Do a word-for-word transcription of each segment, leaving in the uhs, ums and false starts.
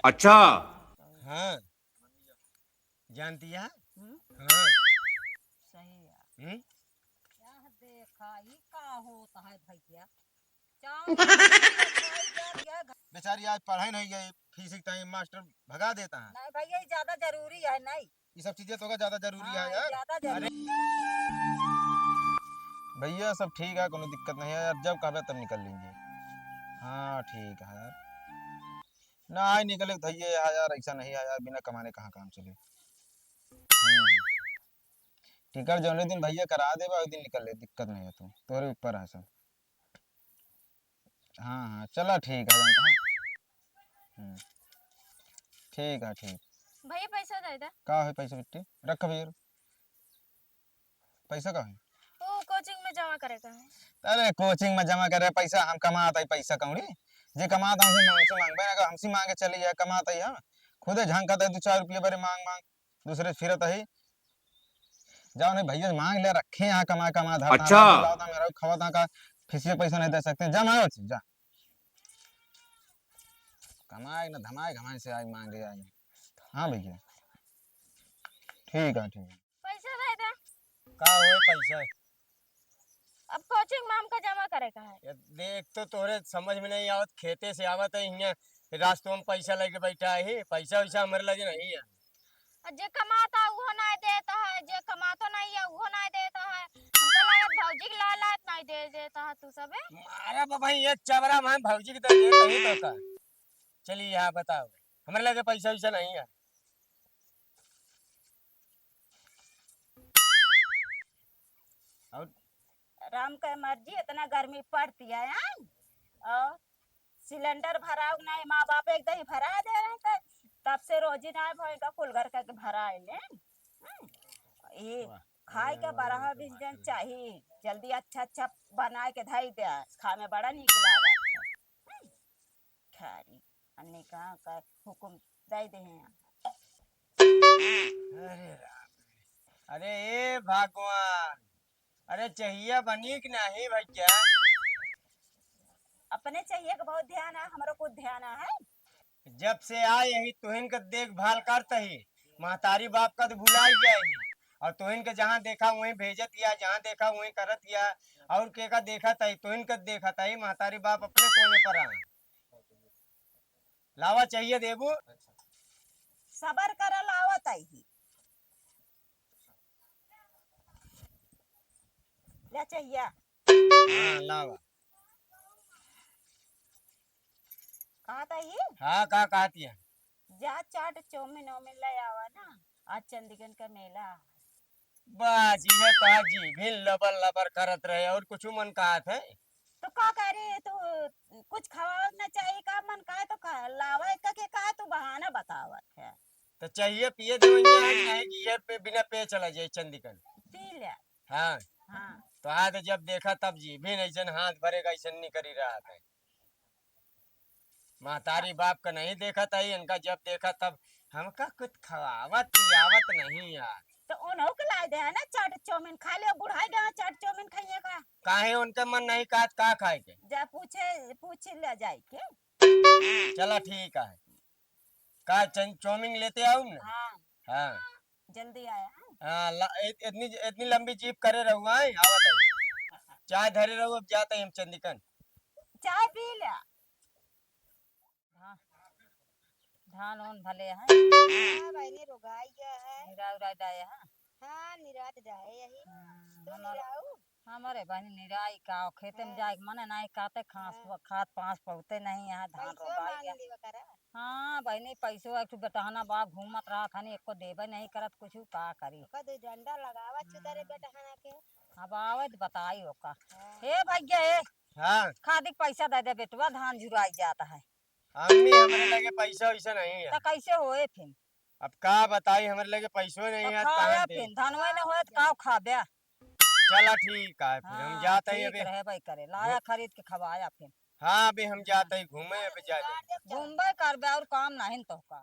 अच्छा। हाँ, जानती है? हम्म? हाँ। सही है। हम्म? क्या देखा, ई का होता है भैया? चाँद बेचारी आज पढ़े नहीं गई, फीस के टाइम मास्टर भगा देता है। नहीं भैया, ये ज्यादा जरूरी है, नहीं। ये सब चीजें तो का ज्यादा जरूरी है हाँ, यार। ज्यादा अरे जरूरी। भैया, सब ठीक है, कोनो दिक्कत नहीं है यार, जब कहबे तब निकल लेंगे। हाँ, ठीक है यार। ना, आज निकले तो भैया, यहाँ यार, ऐसा नहीं है यार, बिना कमाने कहाँ काम चले। हम्म। टिकट जौने दिन भैया करा देबा, वही दिन निकल ले, दिक्कत नहीं है तू, तोरे ऊपर है सब। हाँ, हाँ, चला ठीक है, जानता है। हम्म। ठीक है, ठीक। भैया, पैसा दे दे। का है पैसा बिट्टी? रख भैया। पैसा का है? वो कोचिंग में जमा करे का है। अरे, कोचिंग में जमा करे पैसा, हम कमात है पैसा कौड़ी? जे कमात है, हमसे, हमसे मांगबे ना, हमसे मांगे चली है, कमात है हम। खुदे झांकत है, दो चार रुपये बरे मांग मांग, दूसरे फिरत है। जाओ नहीं भैया, मांग ले, रखे यहाँ कमा कमा धर, अच्छा। लाओ तो मेरा खवा था का, फीस के पैसा नहीं दे सकते, जा मांगो, जा। कमाए न धमाए, घमाए से आज मांगे आए। हाँ भैया, ठीक है, ठीक है। पैसा दे दे। का होए पैसा? अब कोचिंग में हमका जमा करे का है। ये देख तो तोरे समझ में नहीं आवत, खेते से आवत है, हियाँ रास्ते में पैसा लेके बैठा है, पैसा वैसा हमारे लगे नहीं है। और जे कमाता उहो नहीं देता है, जे कमातो नहीं है उहो नहीं देता है। हमका लागत भौजी के लालच नहीं दे देता है तू सबे। मारा बाबा ये चबरा में भौजी के दे दे, कहीं तो का। चलिए यहाँ बताओ, हमारे लगे पैसा वैसा नहीं है। और राम के मर्जी, इतना गर्मी पड़ती है, हैं? और सिलेंडर भराओ नहीं, माँ बाप एक दही भरा दे रहे थे, तब से रोजी ना भइल का कुल घर का के भराए ले। हैं? ये वाह, खाए के बड़ा बढ़िया व्यंजन चाहिए, जल्दी अच्छा अच्छा बनाए के धई दे, खाए में बड़ा नीक लागत है। हैं? खारी, अन्ने कहाँ का हुकुम दे दे हैं। अरे राम रे। अरे ए भगवान, अरे चहिया बनी कि नहीं भैया? अपने चहिया के बहुत ध्यान है, हमरो कुछ ध्यान है। जब से आए यही तुहिन के देखभाल करत ही, महतारी बाप का तो भुलाई गए ही। और तुहिन के जहाँ देखा वहीं भेजत या, जहाँ देखा वहीं करत या। और के का देखत है, तुहिन के देखत है, महतारी बाप अपने कोने पर आ। लावा चाहिए देबू। सबर करा, लावा ताई ही। ले चाहिए। हाँ, लावा। कहा ताई ही? हाँ, का कहती है? जा चाट चाउमीन ओमिन ले आवा ना, आज चंदिकन का मेला। बस, इहे तो आज जीभिन लबर लबर करत रहे, और कुछ मन कहत है? तो का करे, तू कुछ खवावे के ना चाहिए, का मन कहे तो खा, लावे का के कहा तू बहाना बतावत है। तो चाहिए पिए देवइया है कि नहीं कि ये पे, बिना पिए चला जाए चंदिकन? पी ले। हाँ। हाँ। तो आज जब देखा तब जीभिन ऐसन हाथ भरेगा, ऐसन निकरी रहा है। महतारी बाप का नहीं देखत है, इनका जब देखा तब हमका कुछ खवावत पियावत नहीं यार। तो उन्हों के लाए दे है ना चाट चाउमीन, खा लियो, बुढ़ाई गया चाट चाउमीन खाइए का। काहे उनके मन नहीं कहत का खाए के? जा पूछे, पूछ ले जाए के। चला ठीक है, का चन-, चाउमीन लेते आऊ ना? हाँ। हाँ। जल्दी आया, हाँ? हाँ, ला-, इत-, इतनी, इतनी लंबी जीप करे रहू, आए, आवत है। चाय धरे रहू, अब जाते हैं हम चंदिकन। चाय पी ले। हाँ। धान ओन भले है। हाँ, बहिनी, रोगाई गया है। निराई उराई डाए है। हाँ, निरात जाए यही। हाँ, तो हमारे निराऊ? हमारे बहिनी निराई का, खेते में हाँ। जाए के मने नहीं, काते खास हाँ। खात पास पौते नहीं है, धान पैसो रोपाई मांग गया। लेवा करा। हाँ बहिनी, पैसो एक ठो बेटहना बा, घूमत रहत हनी, एको देबे नहीं करत कुछ, का करी? ओका दो डंडा लगावा चुदरे हम्म। बेटहना के। अब आवे तो बताई ओका। हाँ। हे भैया, ए, हाँ। खादी के पैसा दे दे बेटवा, धान झुराई जात है। अम्मी, हमरे लगे पैसा वैसा नहीं है। तो कैसे होए फिर? अब का बताई, हमरे लगे पैसो नहीं तो है, खाया कहाँ दे? फिर, धनवे न होए तो का खाबे? चला ठीक है, फिर हम हाँ, जाते हैं ठीक अभी। रहे भाई करे, लाया वो खरीद के खवाया फिर। हाँ, अभी हम जाते हैं घूमे, अभी जा, जा। घूमबे करबे और काम नहीं तो का।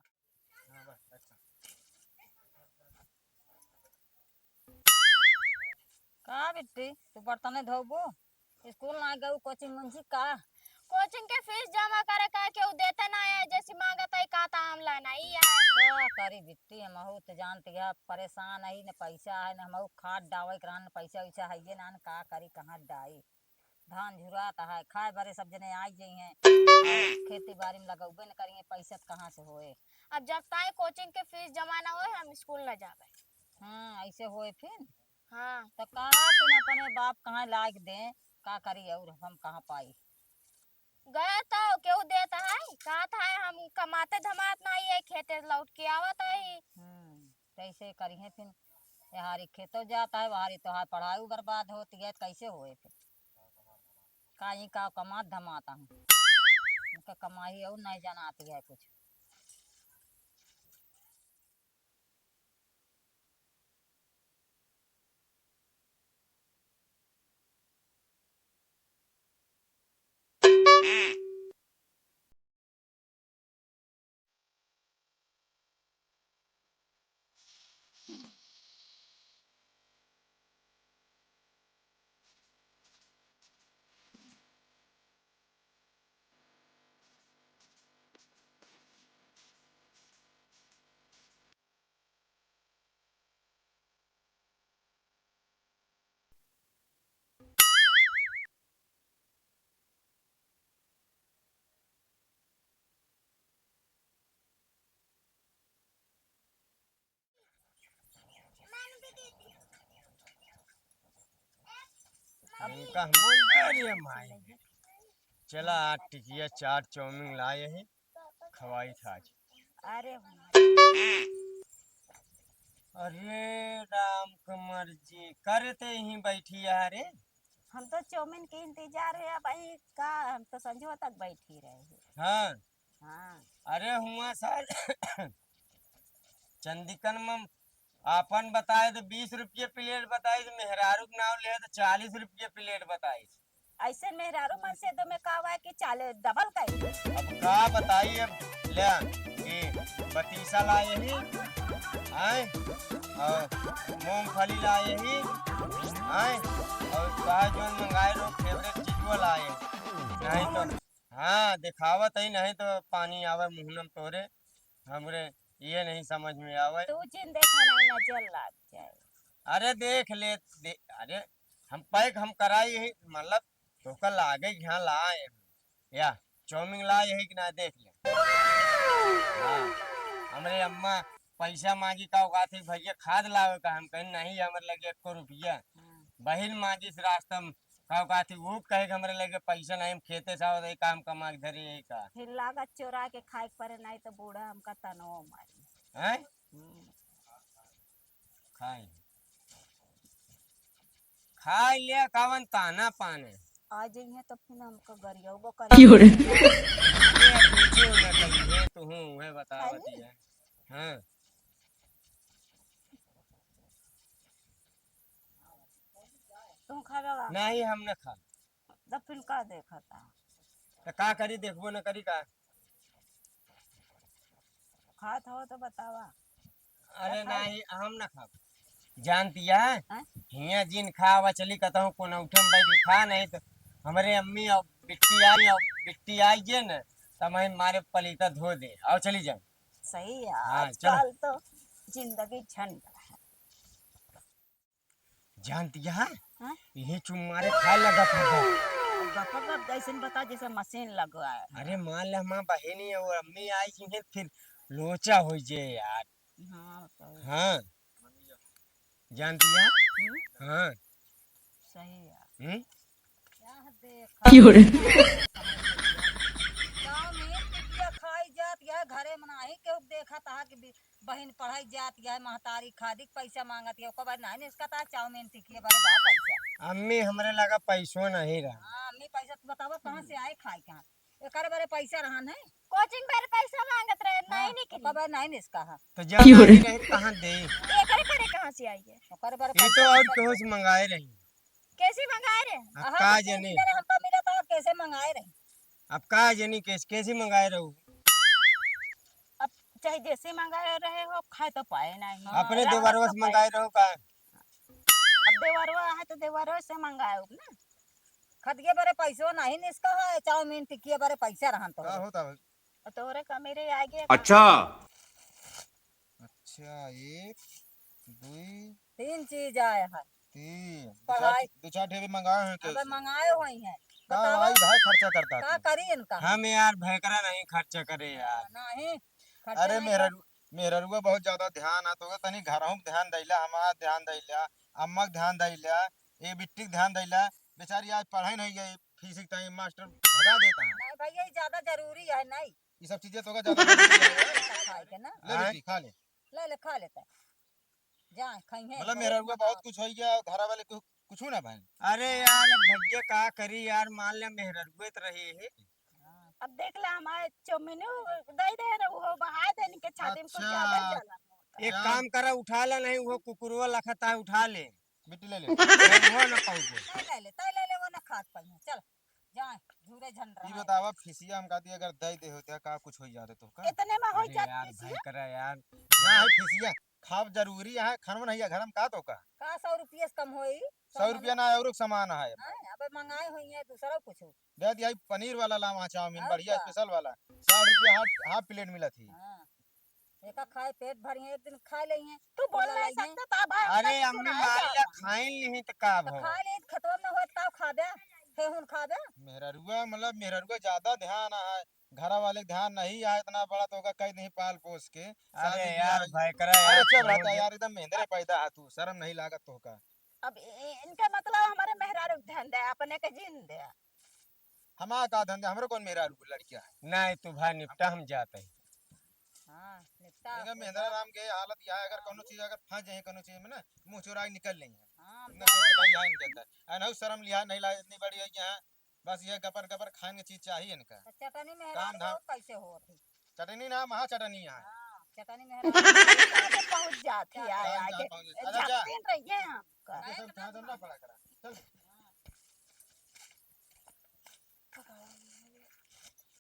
का बिट्टी, तू बर्तने धोबू? स्कूल ना गऊ, कोचिंग मुंशी का? कोचिंग के फीस जमा करे का, केहू देते ना है, जैसी मांगत है, कहता हम इतनी हमहू तो जानती है, परेशान है, न पैसा है, न हमहू खाद डावे के रहन, न पैसा वैसा है ये ना, न का करी, कहाँ डाई। धान झुरात है, खाए बरे सब जने आई जइहैं। खेती बारी में लगउबे न करिहैं, पैसा त कहाँ से होए? अब जब ताई कोचिंग के फीस जमा न होए, हम स्कूल न जाबे। हाँ, ऐसे होए फिर। हाँ। तो कहा तुम अपने बाप कहाँ लाग दे, का करी और हम कहाँ पाई? गए तो केहू देत है, कहत है हम कमाते धमात नहीं है, खेते लौट के आवत है। हम्म, कैसे करिहैं फिर? यहारी खेतो जात है, वहारी तोहार पढ़ाई बर्बाद होती है, कैसे होए फिर? काई का कमात धमात हम, उनका कमाई और नहीं जनाती है कुछ। हमका हम बोल, अरे माई, चला आज टिकिया चाट चाउमीन लाए ही, खवाई था आज। अरे अरे राम के मर्जी, करे ते यहीं बैठी है रे। हम तो चाउमीन के इंतजार है, अब यहीं का, हम तो संझवा तक बैठी रहे हैं। हाँ। हाँ। अरे हुआ सर, चंदिकन में आपन बताए तो बीस रुपये प्लेट बताइस, मेहरारू के नाव ले तो चालीस रुपये प्लेट बताइस। ऐसे मेहरारू मन से तो मैं कहवा कि चाले डबल कही। अब का बताई, अब ले, ये पतीसा लाए ही, आए, और मूंगफली लाए ही, आए, और का जो मंगाए रहो फेवरेट चीजवा लाए, नहीं तो हाँ, देखावत ही, नहीं तो पानी आवे मुँह में तोरे। हमरे ये नहीं समझ में आवे। तू जिन देखा नहीं नजर लाग जाए। अरे देख ले, दे, अरे हम पैक हम कराई ही, मतलब तोका लागे कि हाँ लाए, या चाउमीन लाए ही कि ना, देख ले। हाँ, हमरे अम्मा पैसा मांगी का, कहत ही भैया खाद लावे का, हम कहीं नहीं, हमरे लगे एको रुपया। हाँ। बहिन मांगी से रास्ता में का कहती, वो कहे कि हमरे लगे पैसा नहीं, हम खेते से आवत है, काम कमा के धरी है का। फिर लागत चोरा के खाए के परे, नहीं तो बूढ़ा हमका तनवा मारी। हैं? हम्म। खाए। खाए ले, कवन ताना पाने। आ जइहे तो फिर हमका गरियाउबो करे। क्यों रे? ये पूछो ना कहीं, ये तो हूँ, वह बतावत खाली? है। हाँ। तू खाबे का? नहीं, हम न खा। तब फिर का देखा था? तो का करी, देखबो न करी का? खात हो तो बतावा। अरे ना खाई? नहीं, हम न खाब। जानती है, हाँ? हियाँ जिन खावा चली कतहूँ कोनो उठे में बैठ के खा, नहीं तो हमरे अम्मी और बिट्टी आई, और बिट्टी आई जे न, तो मैं मारे पलीता धो दे और चली जाए। सही है, हाँ, आजकल चलो। तो जिंदगी झंड है। जानती है, हाँ? यही चुम्मारे खाए लगा था। गप गप जैसे बता, जैसे मशीन लगा है। अरे मान ले, हमार बहिनी और अम्मी आई जी हैं, फिर लोचा हो जे यार। हाँ, तो हाँ, जानती है? हम्म? हाँ। सही है। हम्म? क्या देखा? क्यों रे? गाँव में टिकिया खाई जात, यह घरे में नाही केहू देखा था कि बि-, बहिन पढ़ाई जात, यह महतारी खादी के पैसा मांगत, यह ओकर बाद नाही निस्कता चाउमीन टिकिया बरे बा पैसा। अम्मी, हमरे लगा पैसो नहीं रहा। हाँ, अम्मी पैसा तू बतावा कहाँ से आए खाए के? एकरे बरे पैसा रहन है? कोचिंग बरे पैसा मांगत रहे, हाँ, नहीं निकली। ओकर बरे नहीं निस्का है। तो जब क्यों रे? नहीं रहे, कहाँ दे? एकरे बरे कहाँ से आई है? ओकर बरे ये तो पैसा और निस्का केहू है। से मंगाए रही। कैसे मंगाए रहे? अब अहाँ का तो जाने? तीन जने हमका मिला था, कैसे मंगाए रहे? अब का जाने कैसे, कैसे मंगाए रहो? अब चाहे जैसे मंगाए रहे हो, खाए तो पाए नहीं। हाँ, अपने रात देवरवा से मंगाए रहो का? अब देवरवा है तो देवरवा से मंगाए हो ना। खदिये बरे पैसो नहीं निस्का है, चाउमीन टिकिये बरे पैसा रहन तो। का होता है? और तोहरे का मेरे आगे अच्छा। अच्छा, एक, दुई, तीन चीज आया है। तीन। दो चार, पढ़ाई। दो चार ठे भी मंगाए हैं अब कैसे? मंगाए हुई हैं। का बतावा। भाई, भाई खर्चा करता का तू? करी इनका? हम यार भयकरा नहीं खर्चा करे यार। नहीं, खर्चा अरे नहीं मेहरर-, कर- मेहररुआ बहुत ज्यादा ध्यान है, तो तनी घरहू के ध्यान दैला, हमार ध्यान दैला, अम्मा के ध्यान दैला, ये बिट्टी के ध्यान दैला। बेचारी आज पढ़ाई नहीं गई, फीस के ताई मास्टर भगा देता है। नहीं भैया, ये ज्यादा जरूरी है, नहीं। ये सब चीजें तो का ज्यादा जरूरी है। खाए के ना। ले आय। बेटी, खा ले। ले ले, खा लेते। जा, खाइहे, मतलब, बहुत मेहररुआ मजा बहुत आवत। कुछ हो गया, घर वाले को कुछ ना भाई। अरे यार, अब भैया का करी यार, मान ले मेहररुआ तो रही है। हाँ। अब देख ले, हमारे चौमिनो दे दे रहे, वो बहा दे इनके छाती में, कुछ अच्छा। ज्यादा ही जलन होता है। एक यार। काम करा, उठा ला, नहीं वो कुकुरवा लखता है, उठा ले। बिट्टी ले ले। वो ना पाऊबो। तै ले ले, तै ले ले, वो ना खात पाई है। चल, जाए, झूरे झंडरा ई है। बतावा, फीसिया हम कहती अगर दे दे होते, का कुछ हो जाते तो का? इतने में हो अरे जात यार, फीसिया? भाई करा यार। ना है फीसिया, खाब जरूरी है, खानवा नहीं है घर में का तो का? का सौ रुपये से कम होई? सौ रुपया ना, और सामान है। हाँ, अबे मंगाए हुई है, दूसरा कुछ हो। दे दिया, पनीर वाला लावा चाउमीन, हाँ, बढ़िया का? स्पेशल वाला। साठ रुपया हाफ, हाफ प्लेट मिला थी। हाँ। एका खाए पेट भरी है, एक दिन खा लेइहे। तू बोल बोला नहीं लइहे। सकता था भाई, अरे हमका अम्मी, सुनाए मान जा। लिया, खाइन लिही त का तो भवा? खा ले, खेतवा में होत ताव खाबे, फेहुन खाबे। मेहररुआ, मतलब, मेहररुआ ज्यादा ध्यान है, घरा वाले के ध्यान नहीं है, इतना बड़ा तो होगा, कई नहीं पाल पोस के, अरे शादी यार, ब्याह। भाई करा अरे यार, चुप रहता छोड़ दे। यार, एकदम मेहंदरे पैदा है तू, शर्म नहीं लागत तो का? अब इ-, इनका मतलब हमारे मेहरारू के ध्यान दे, अपने के जीन दे। हमारा का धंधा, हमरो कौन मेहरारू लड़किया है? नहीं, तू भाई निपटा, हम जाते हैं। हाँ, निपटा, इनका हो मेहंदरा जा। राम के हालत यह है, अगर हाँ, कौनो वो चीज अगर फंस जाए कौनो चीज में ना, मुंह चुरा के निकल लेंगे। हाँ, इतना ज्यादा सोच बताइए यहाँ इनके अंदर। आ, नहीं शर्म लिहाज नहीं लाज इतनी बड़ी है कि हाँ, बस ये गपर गपर खाने की चीज चाहिए इनका। तो चटनी में काम धाम। कैसे हो अभी? चटनी ना, महा चटनी है। हाँ, चटनी में पहुंच जाती है, काम आके धाम पहुंच जाती है। अच्छा, अच्छा। झपकिन रही है हमका। ये सब कहाँ धंधा पड़ा करा? चल।